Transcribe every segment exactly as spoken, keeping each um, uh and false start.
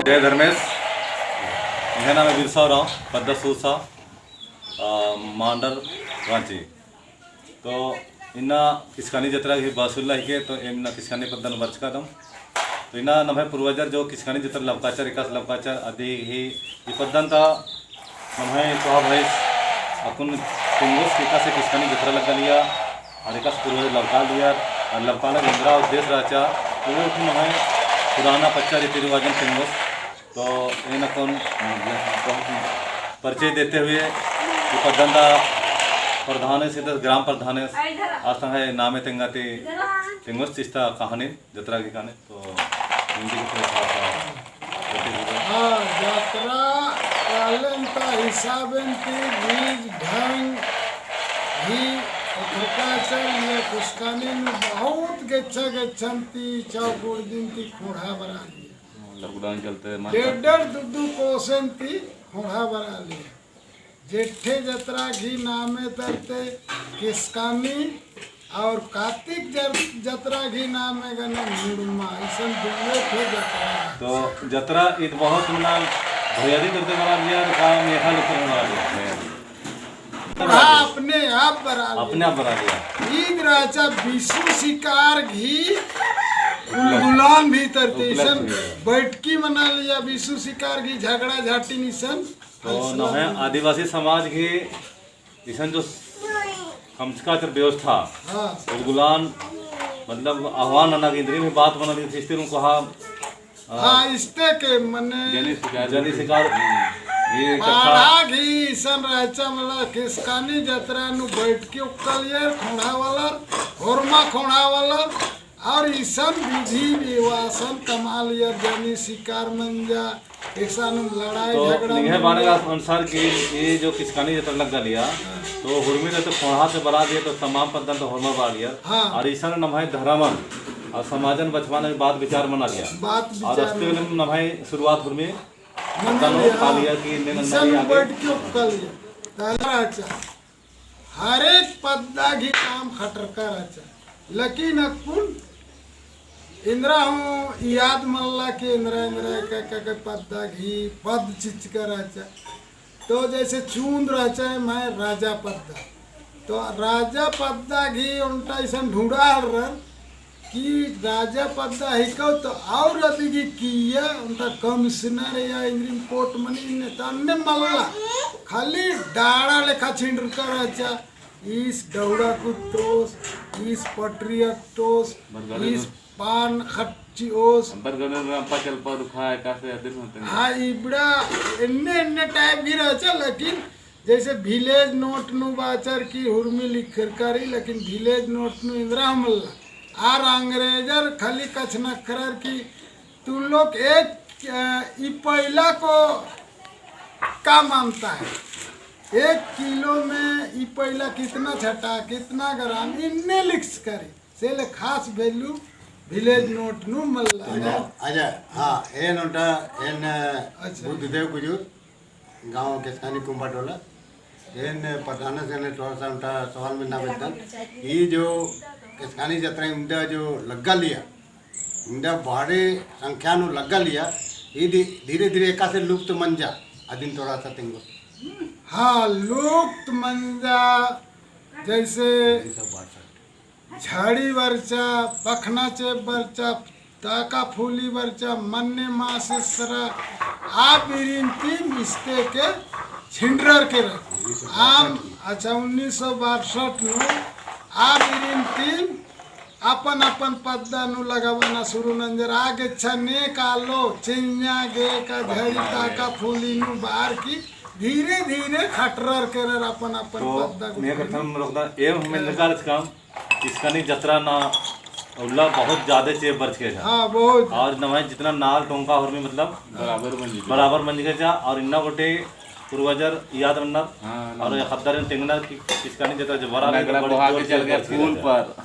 जय धर्मेस। एंग्है नामे बिरसा उराँव, पद्दा सूसा, अ, मांडर राँची। तो इन्ना किसकानी जतरा गही बसुल्ला हिके, तो एम इन्ना किसकानी पद्दन बरचकादम। तो इन्ना नम्है पूर्वजर जो किसकानी जतरा लबकाचर, एकासे लबकाचर, अदी ही ई पद्दन ता नम्है कोहा भइस अक्कुन तेंगोस कि एकासे किसकानी जतरा लग्गालिया, और एकासे पूर्वजर लबकालियर, और लबकाना एन्दरा उद्देश्य रहचा, पूरे उठे नम्है पुराना पच्चा रीति रिवाजन तेंगोस। तो एन अक्कुन बहुत परिचय देते हुए, ई पद्दन ता प्रधान से, तो ग्राम प्रधान से, आज तंग्है नामे तेंगा ती तेंगोस चिस्ता कहानी जतरा गही काने, तो हिंदी के थोड़ा सा, सा, सा, हाँ, जतरा कहलेन ता हिसाबेन ती रीझ ढंग ही ओथरका चल या किसकानी नू बहुत गेच्छा गेच्छन ती चौगुड़ दिन ती खोंड़हा बरालिया। Lockdown चलते मार डेढ़ डेढ़ दू दू कोसेन ती खोंड़हा बरालिया। जेठे जतरा गही नामे तरते किसकानी और कातिक जर-, जतरा गही नामे गने मुड़मा, इसन दुए ठो जतरा। तो जतरा ईद बहुत मना भैयारी करते बरालिया, काम यहाँ लेकर बरालिया। हाँ, अपने आप बरालिया। अपने आप बरालिया। ईद राजा बिसु सिकार गही उलगुलान भीतर ते उपलक्ष्य इसन भी है। बैठकी मनालिया, बिसु सिकार गही झगड़ा झाटी निसन तो नम्है आदिवासी समाज गही इसन जो कमचका चर व्यवस्था, हाँ। उलगुलान, मतलब, आह्वान नना की इन्द्रिम ही बात बना दी, सिस्टर उनको हाँ, हाँ, इस्ते के मने जनी शिकार, जनी शिकार, ये कत्था पाड़ा गही इसन रहचा, मतलब, किसकानी जतरा नू बैठकी उक्कलियर, खोंड़हा वालर, होरमा खोंड़हा वालर, और इसन विधि विवासन कमालियर, जनी शिकार मंजा, एकसानुम लड़ाई तो झगड़ा निंग्है बारे का अनुसार कि ये जो किसकानी जतरा लग्गालिया, तो हुरमी रे तो खोंड़हा से बरालिया, तो तमाम पद्दन तो होरमा बरालिया। हाँ। और इसन नम्है धर्मन और समाजन बछाबअना बात विचार मनालिया। बात और विचार अस्ते मना- नम्है शुरुआत हुरमी मनालिया, पद्दन हाँ। कालिया कि इन्ने इसन नन्ना आगे। बैठकी उक्कलिया। ताला रहचा। हर एक पद्दा गही काम खटरका रहचा। लेकिन अक्कुन इन्द्रा हूँ याद मल्ला कि इन्द्रा, इन्द्रा का, का, का पद्दा गही पद चिचका रहचा। तो जैसे चूंद रहचा है, मैं राजा पद्दा। तो राजा पद्दा गही ओन्टा इसन ढूंढा हरर कि राजा पद्दा हिकौ तो और अदिगी किया, ओन्टा कमिश्नर या इन्द्रिम कोट मनी इन्ने तो अन्ने मल्ला, खाली डाड़ा लेखा छिंडरका रहचा, ईस डौड़ा कुत्तोस, ईस पटरिया कुत्तोस, बरगड़े ईस दो। पान खच्चिओस। बरगड़े दो अम्पा चल पर रुखा है, कासे अदिन होते हैं। हाँ, इबड़ा एन्ने, एन्ने type गही रहचा, लेकिन जैसे village note नू बाचर की हुरमी लिखरका रई, लेकिन village note नू इन्द्रा मल्ला। आर अंग्रेजर खाली कछनखरर की तुम लोग एक, अ, ई पैला को क्या मानता है? एक किलो में ई पैला कितना छटा, कितना ग्राम, इन्ने लिखरका रई। से ले खास value village note नू मल्ला। अच्छा, अच्छा, हाँ, एन ओन्टा, एन अच्छा। बुद्धदेव कुजूर, गाँव केसकानी कुंभा टोला। एन प्रधान से ने थोड़ा सा ओन्टा सवाल मेन्ना बेद्दन। ई जो केसकानी जतरा इवंदा जो लग्गालिया, इवंदा भारी संख्या नू लग्गालिया, ई धी-, धीरे धीरे एकासे लुप्त मंजा, अदिन थोड़ा सा तेंगो। हाँ, लुप्त मंजा, जैसे ई सब बात है। झड़ी बरचा, बखना चेप बरचा, ताका फूली बरचा, मन्ने मास सरा, आ बीरिन तीम इस्ते के छिंडरर केरर। आम, अच्छा, उन्नीस सौ बासठ नू आ बीरिन तीम अपन अपन पद्दा नू लगाबअना शुरू नंजर। आ गेच्छा ने कालो, चिंया गे का झड़ी ताका फूली नू बार की धीरे धीरे खटरर केरर अपन अपन तो पद्दा ने गुट्ठी। कथम रोकदा, एम हमें हाँ। निकाल काम। किसकानी जतरा ना उल्ला बहुत ज्यादा चेप बरचका। हाँ, बहुत। और नम्है जितना नाल टोंका होरमी मतलब बराबर मंजका। बराबर मंजका चा और इन्ना गोटे पूर्वजर याद रअनर। हाँ, और नम्है। ख़द्दारिन तेंगनर कि किसकानी जतरा जो बरा नगरा बड़ी बोहा जोर के से चल गया बरचका पुल चा। पर।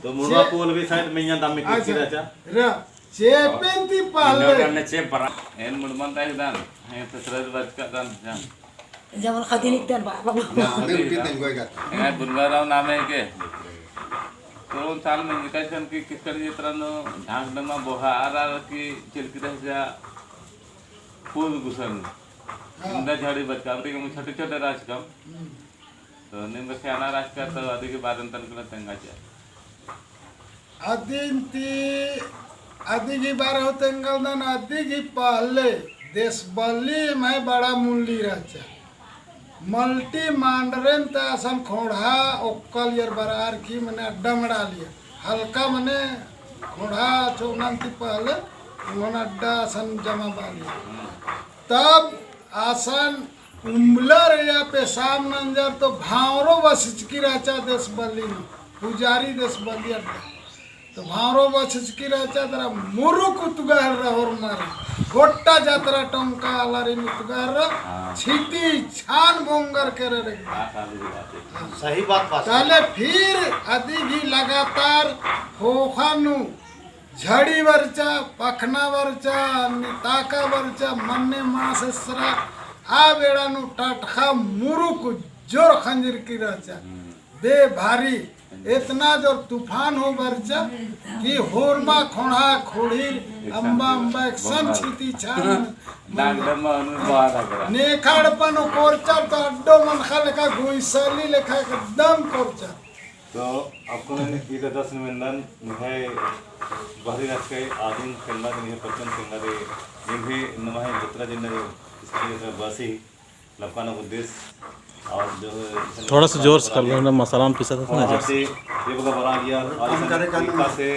तो मुड़वा पुल भी side में यहाँ दाम में अच्छा। किसकी रहचा। रा, चेपेन ती पहले। इन्ना ने चेप बरा। एन मुड़मन ताई दान। हैं तो सरद बरचका दान जान। जमन खदिन इकदन बाबा। ना, हमें उनके दिन कोई का। ए, बुनगाराव नामे के। तो उन साल में निकाय सन की किसकानी जतरा नू ढांक डमा बोहा आर आर की चिलकी रह जा। फूल गुसन। हाँ। जिंदा झाड़ी बरचका, अबड़ी कम छोटे छोटे रहचकम। हम्म। तो नीम गा सियाना रहचका, तो अदी गही बारे नू तनकुन तेंगा चिआ। अदिन ती, अदी गही बारे हूँ तेंगलदन, अदी गही पहले देसबली में बड़ा मुल्ली रहचा। मल्टी मांडरेन ता असन खोंड़हा ओक्कल यर बरार की मने अड्डा मड़ालिया। हल्का मने खोंड़हा चोनन ती पहले उन्होंने अड्डा असन जमा बालिया। तब असन उम्बलर या पेशाब नंजर तो भांवरो बसचकी रहचा देसबली नू, पुजारी देसबली अड्डा। तो भांवरो बछचकी रहचा तरा मुरुक उतगहर रहोर मारे। गोट्टा जतरा टोंका आलारिन उतगहर रहा, हाँ। छिती छान बोंगर केरे रे। हाँ, हाँ, सही बात है। हाँ। सही बात, बात। ताले फिर अदी गही लगातार ख़ोख़ा नू झड़ी बरचा, पखना बरचा, निताका बरचा, मन्ने मास एसरा, आ बेड़ा नू टटख़ा मुरुक जोर खंजरकी रहचा। हम्म। बे भारी एतना जोर तूफान हूँ बरचा कि होरमा खोंड़हा खोंड़हीर अम्बा अम्बा एकसन छिती छान। नेखा एड़पा नू कोरचर तो अड्डो मनखा लेखा गुइसली लेखा एकदम कोरचर। तो अक्कुन ईद दस निमेंदन निम्है बहरी राज के आदिम तेंगा दे, निम्है पचन तेंगा दे, निम्है नम्है जतरा जिन्ना जो इसके बसी लपकाना उद्देश्य और जो है थोड़ा सा जोर से कर लो ना, मसाला में पीसा था ना, जोर से। ये बगा बना लिया और इसन तरीका से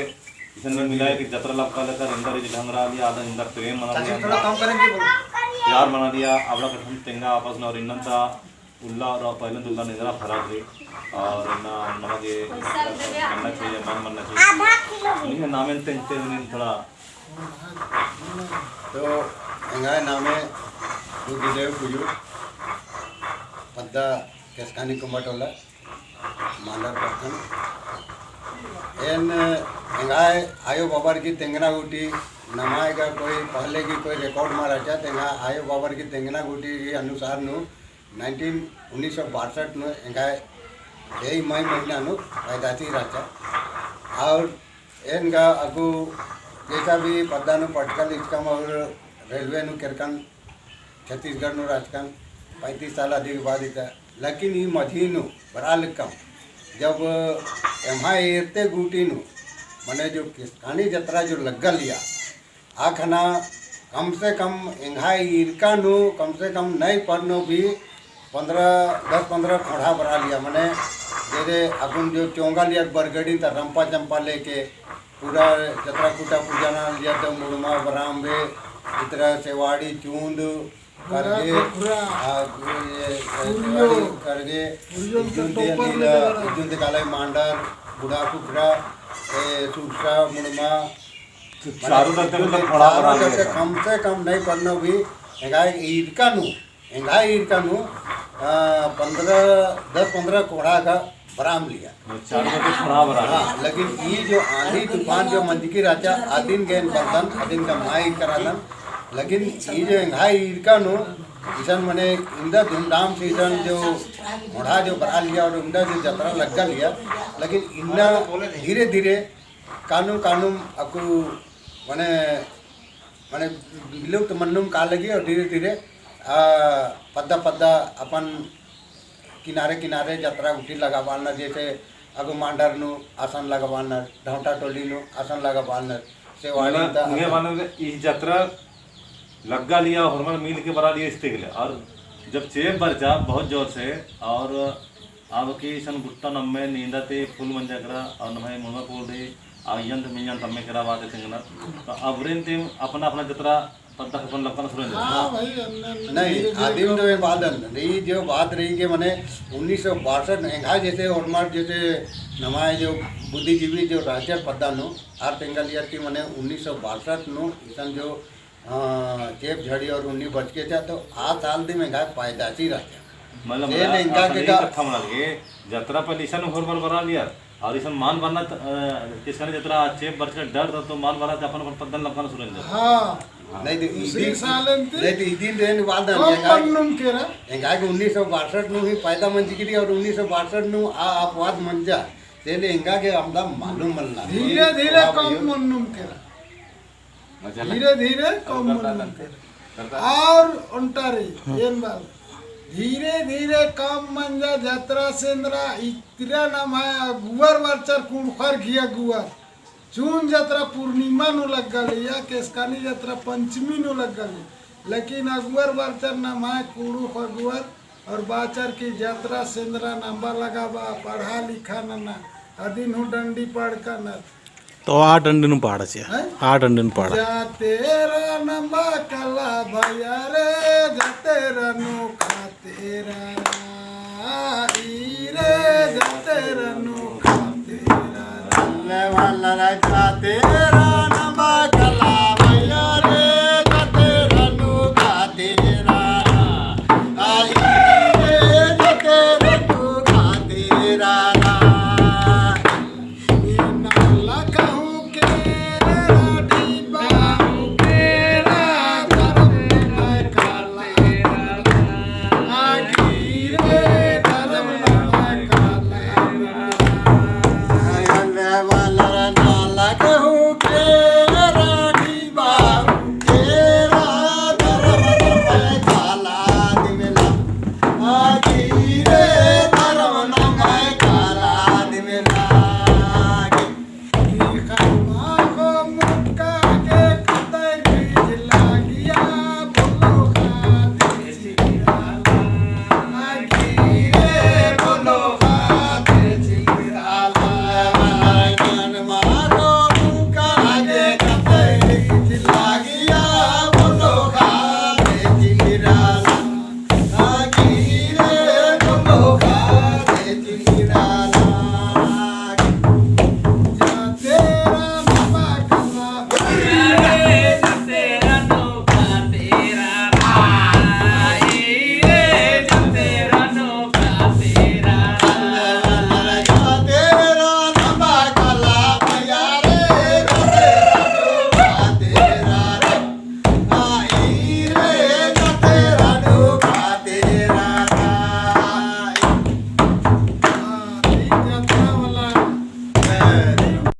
इसन में मिलाया कि जतरा लपका लेकर अंदर ही ढंग रहा लिया, आधा अंदर प्रेम बना लिया, थोड़ा कम करेंगे, बोलो। प्यार बना लिया, अबड़ा कठम तेंगा आपस में और इन्नन ता उल्ला और पहले तो उल्ला निंदरा फराक रही और ना नमक ये बनना चाहिए, मन बनना चाहिए। नहीं, नामेन तेंगते हुए थोड़ा तो एंग्है नामे दुग्गीदेव कुजूर, पद्दा केसकानी कुम्बा टोला, मांडर प्रखंड। एन एंग्है आयो बाबर की तेंगना गूटी, नम्है गा कोई पहले की कोई record मा रहचा, तो एंग्है आयो बाबर की तेंगना गूटी की अनुसार नू nineteen, उन्नीस सौ बासठ नू एंग्है यही मई महीना नू पैदाशी रहचा। और एन गा अगु जैसा भी पद्दा नू पटकल इचकम और रेलवे नू केरकन, छत्तीसगढ़ नू रहचकन, पैंतीस साल अधिक बाद इता। लेकिन ई मझी नू बरआ लक्कम, जब एम्है एरते गूटी नू, मने जो केसकानी जतरा जो लग्गा लिया, आ खना कम से कम एंग्है ईरका नू कम से कम नई परनो भी पन्द्रह, दस पन्द्रह खोंड़हा बरआ लिया, मने जैसे अक्कुन जो चोंगा लिया बरगड़ी ता रंपा चंपा लेके पूरा जतरा कुटा पूजा ना लिया तो मुड़मा बराम बे, इतरा सेवाड़ी चूंद, करगे, खुखरा। आ, ये, ये, पुरियो। सेवाड़ी करगे, पुरियो इज्जुन ते टोपर नीला, में लगा रहा। इज्जुन ते कालाई मांडर, बुढ़ा खुखरा, ए, सुरसा, मुड़मा, तो चारों तरफ से मतलब खोंड़हा चारों बरआ तरफ से लिया। कम से कम नई परनो भी एंग्है ईरका नू, एंग्है ईरका नू, आ, पन्द्रह, दस पन्द्रह खोंड़हा गा बराम लिया। वो चारों तरफ से खोंड़हा बरआ लिया। हाँ, लेकिन ई जो आंधी तूफान जो मंजकी रहचा, अदिन गे एन बरदन, अदिन गा माई करादन, लेकिन ई जो एंग्है ईरका नू, इसन मने इन्दा धूमधाम से इसन जो खोंड़हा जो बरआ लिया और इन्दा जो जतरा लग्गा लिया, लेकिन इन्ना धीरे धीरे कानू कानूम अक्कु मने, मने विलुप्त मन्नुम का लगी और धीरे धीरे, आ, पद्दा पद्दा अपन किनारे किनारे जतरा गुट्ठी लगाबालनर, जैसे अगु मांडर नू असन लगाबालनर, धौंटा टोली नू असन लगाबालनर, सेवाड़ी मतलब, ता इहे असन। माने ई जतरा लग्गा लिया, होरमर मिल के बरआ लिया इस्ते गेले। और जब चेंप बरचा बहुत जोर से, और अब की इसन गुट्टा नम्है नींदा ती फुल मंजा केरा, और नम्है मुड़मा पोल दी, आ यंत मिंजन तम्मे केरा बात है सिंगनर। तो अबरिन ती अपना अपना जतरा पद्दा अपन लपकन सुरन हाँ भाई, अन्ने, अन्ने नहीं, धीरे धीरे आदिम कम। तो ये बात है, ये जो बात रही कि मने उन्नीस सौ बासठ में एंग्है जैसे होरमर जैसे नम्है जो बुद्धिजीवी जो रहचर पद्दा नू, आर तेंगा लिया कि मने उन्नीस सौ बासठ नू इसन जो हाँ, चेंप झड़ी और उन्नी बरचकी रहचा, तो आ साल दिम एंग्है पैदाशी रहचा। मतलब, से ले एंगा के असली का कत्था मना लगे, जतरा पहले इसन होरमर बरआ लिया, और इसन मान बरना, अ, केसकानी जतरा चेंप बरचका डर था, तो मान बरआ ती अपन अपन पद्दन लपकन सुरन जा। हाँ। हाँ। नहीं तो उसी इदिन, साल अंते नहीं तो इदिन तो एन बात ना कम एंगा, मन्नुम केरा। एंगा के उन्नीस सौ बासठ नू ही पैदा मंजकी रई और उन्नीस सौ बासठ नू आ अपवाद मंजा, से ले एंगा के हमला मालूम मलना। धीरे धीरे थोड़ा कम बहुत मन्नुम केरा। मजा लगा। धीरे धीरे कम अब करता मन्नुम करता। केरा। और ओन्टा रई, हाँ। एन बल। धीरे धीरे कम मंजा जतरा सेंदरा इतरा नम्है अगुवर बरचर कुँड़ुख़र गही अगुवर। चून जतरा पूर्णिमा नू लग्गा लगिया, केसकानी जतरा पंचमी नू लग्गा लगिया। लेकिन अगुवर बरचर नम्है कुँड़ुख़ अगुवर और बाचर की जतरा सेंदरा नम्बा लगाबा, पढ़ा लिखा नना, अदिन हूँ डंडी पढ़का नर। तो आ डंडी नू पाड़ा चिआ। हैं? आ डंडी नू पाड़ा। जातेरा नम्बा कला भैया रे, जातेरा नू खातेरा रा, ई रे, जातेरा नू खातेरा रा। ले वाला रा जातेरा